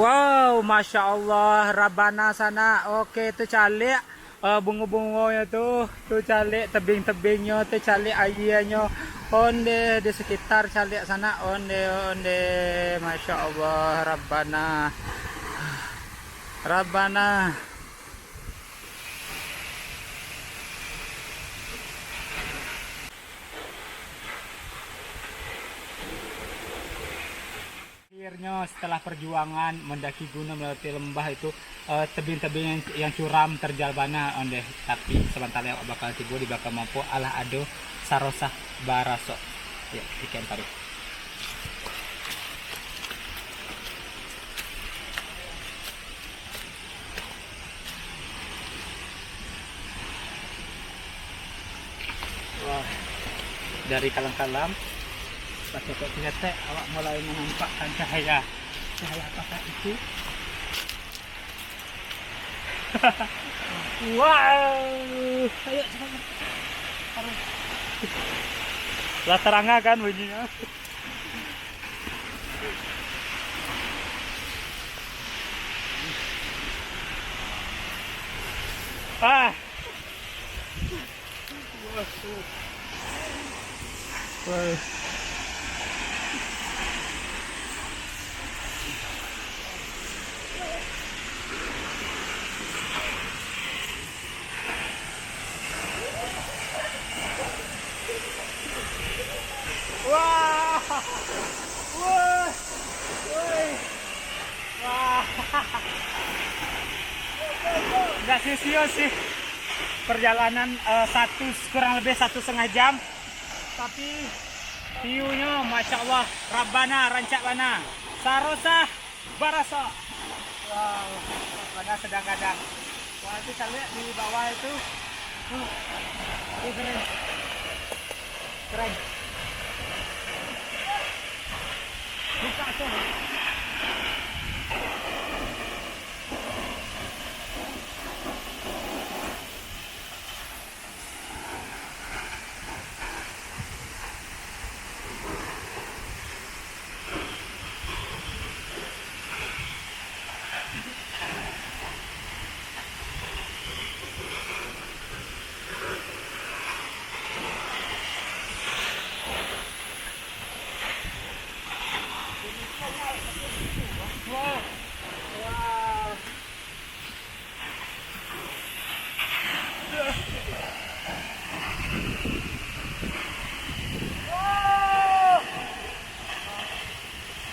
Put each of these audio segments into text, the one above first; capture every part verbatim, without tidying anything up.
Wow, masya Allah, rabana sanak. Oke, tu caliak, eh, bungo-bungonyo tu, tu caliak tebing-tebingnyo, tu caliak aianyo. Onde di sekitar caliak sanak, onde, onde. Masya Allah, rabana. Rabana. Akhirnyo, setelah perjuangan mendaki gunung, melewati lembah itu, eh, tebing-tebing yang, yang curam, terjal bana, ondeh. Tapi, sabanta lai awak bakal tibo di Baka Mampo, alah ado sarosah barasok. Yo, ikan taruh. Wah, dari kalam-kalam, paketek-paketek, awak mulai menampakkan cahaya. Cahaya apakah itu? Wow, ayo cepat. Aduh. Lah terang kan bunyinya. Ah. Wah. Wah. Woi. Woi. Wah. Nggak sio-sio sih perjalanan, eh, satu, kurang lebih satu setengah jam. Tapi view-nyo, masya Allah, rabana, rancak bana. Sarosah barasok. Wow, pada sedang gadang. Wah, itu caliak di bawah itu. Huh, itu keren. Keren. Buka tuh.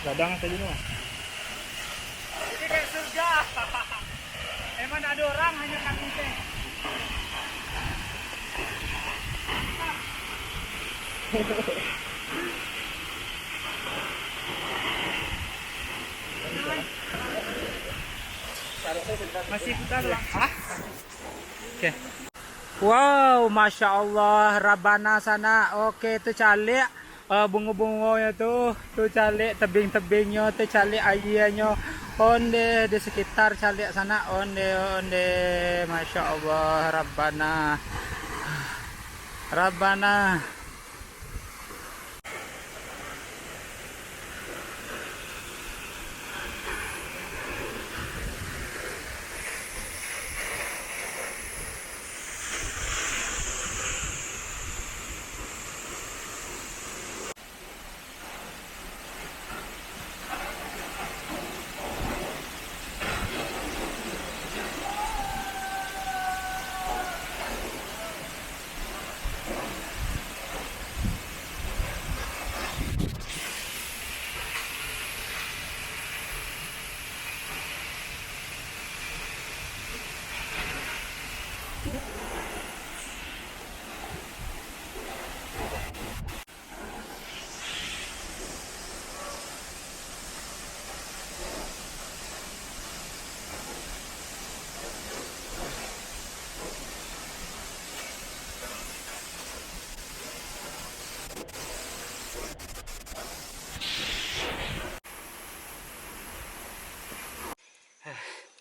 Gadang tadi tu. Ini kayak surga. Emang ada orang, hanya kami teh. Masih putar, Bang. Hah? Oke. Wow, masya Allah, rabana sanak. Oke, tu caliak, eh, bungo-bungonyo tu, tu caliak tebing-tebingnyo, tu caliak aianyo. Onde di sekitar caliak sanak, onde, onde. Masya Allah, rabana. Rabana.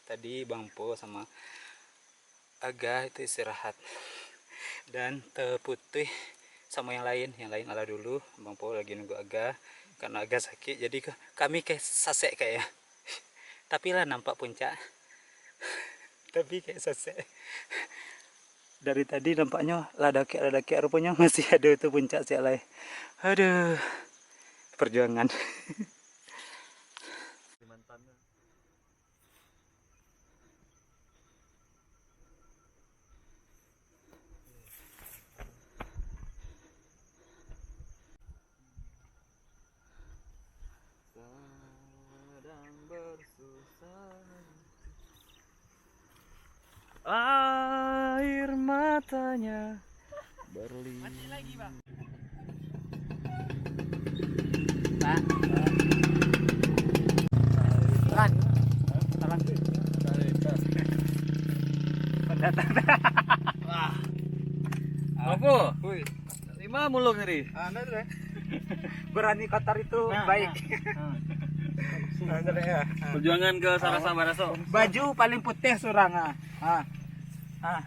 Tadi Bang Po sama Aga itu istirahat. Dan terputus sama yang lain. Yang lain alah dulu, Bang Po lagi nunggu Aga. Karena Aga sakit, jadi ke-, kami ke sasek kayak. Tapi lah nampak puncak. Tapi kayak sasek. Dari tadi nampaknyo lah dakek, lah dakek, ruponyo masih ado tu puncak siak lai. Aduh, perjuangan. Sedang bersusah hati. Air matanya berlin. Pak. Terang. Terang. Pendatang. Wah. Apa? Woi. Lima mulung tadi. Ah, nah, tu, eh. Berani kotor itu baik. Nah, nah. Nah, tu, eh. Perjuangan ke Sarasah Baraso. Baju paling putih surang, ah. Ah. Ah.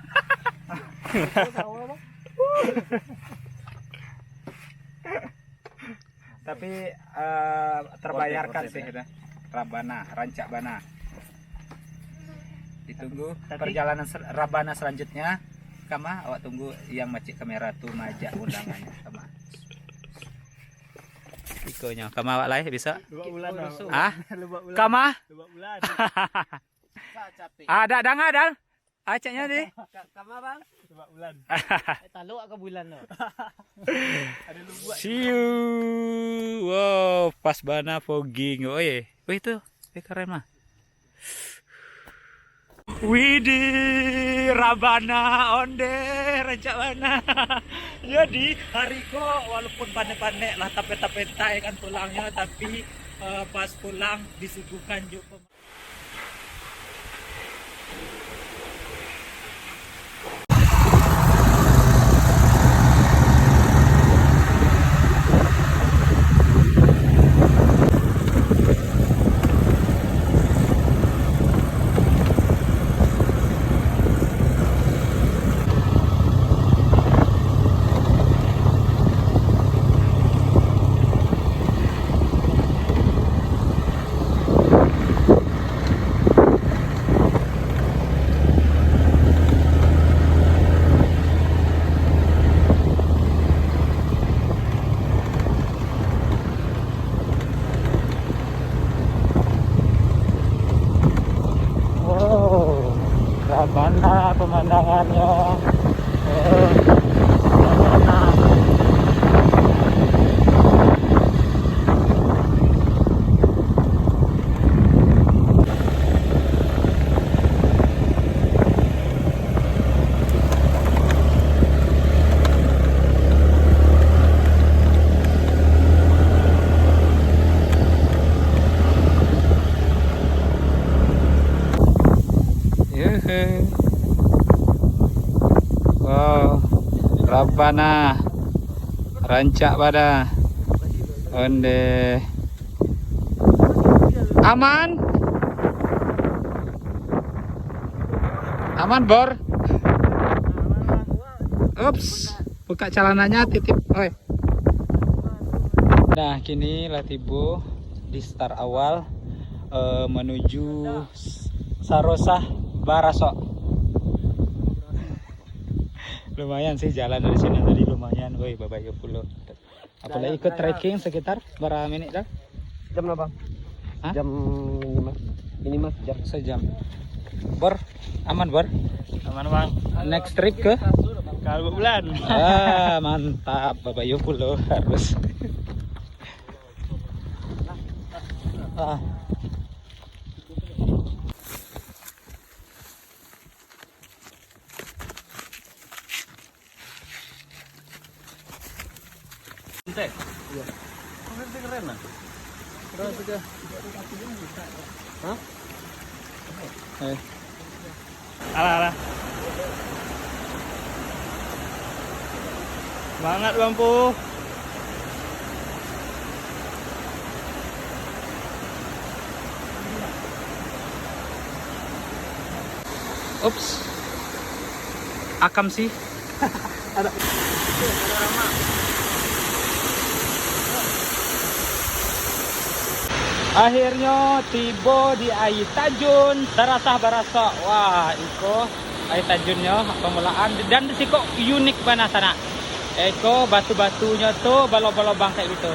Tapi, eh, terbayarkan sih, gitu. Rabana, rancak bana. Ditunggu. Tapi perjalanan sel-, Rabana selanjutnya, kama, awak tunggu yang macik kamera tu maajak undangannya, kama. Ikonyo, kama awak lai bisa? Lubak bulan, Bang. Hah? Lubak bulan. Kama? Lubak bulan. Ada danga, Dal? Acaknyo di? Ka-, kama, Bang? Lubak bulan. Eh, taluk ka bulan tu. Ada lubak. Siu. Wow, pas bana fogging. Oi, wih tu. Eh, keren mah. Widih, rabana, onde, rancak bana. Jadi, hari ko walaupun panek-panek lah, tapetai-tapetai kan pulangnyo, tapi, eh, pas pulang disuguhkan jo pem- Wow, bagaimana pemandangannya? Eh, bagaimana? Yehe. Wow. Rabana. Rancak bana. Onde. Aman? Aman, Bor? Ups, buka calananya, titip. Oi. Nah, kini lah tibo di start awal, eh, menuju S-, Sarosah Barasok. Lumayan sih jalan dari sini tadi, lumayan, woi, babayua pulo. Apalagi ikut trekking sekitar bara menit dah? Jam lah, Bang. Hah? Jam lima. Minimal sejam. Sejam. Bor, aman, Bor? Aman, Bang. Next trip ke? Ka Lubak Bulan. Ah, mantap. Babayua pulo harus. Ah. Santai? Iya. Kok santai keren lah? Keren juga. Hah? Eh. Alah, alah. Semangat, Bang Pu. Ups. Akam sih. Ada. Akhirnyo tibo di aia tajun, tarasah barasok. Wah, iko aia tajunnyo pamulaan, dan di siko unik bana sanak. Iko batu-batunyo tu balobang-lobang kayak gitu.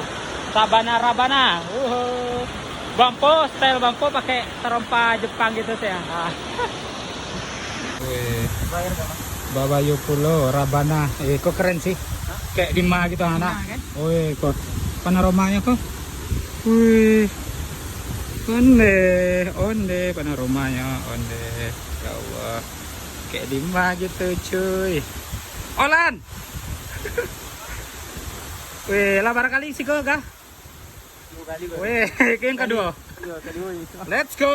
Sabana rabana. Uhuh. Bampo, style bampo pakai tarompa Jepang gitu sih ya. Ah. Weh. Babayo pulo rabana. Eh, kok keren sih. Kayak di ma gitu, anak. Di ma, kan? Weh, kok panoramanyo kok. Wih. Onde, onde panoramanyo, onde. Ya Allah. Kayak di ma gitu, cuy. Olan. Weh, lah bara kali siko kah? Dua kali baru. Weh, yang kedua. Kedua, kedua itu. Let's go.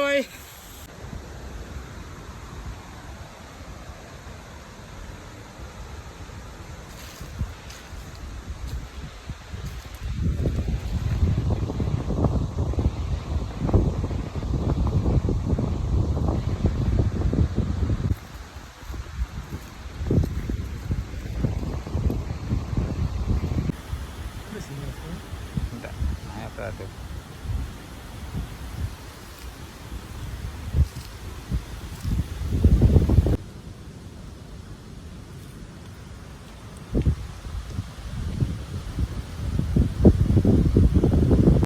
Ndak, naik atas tu.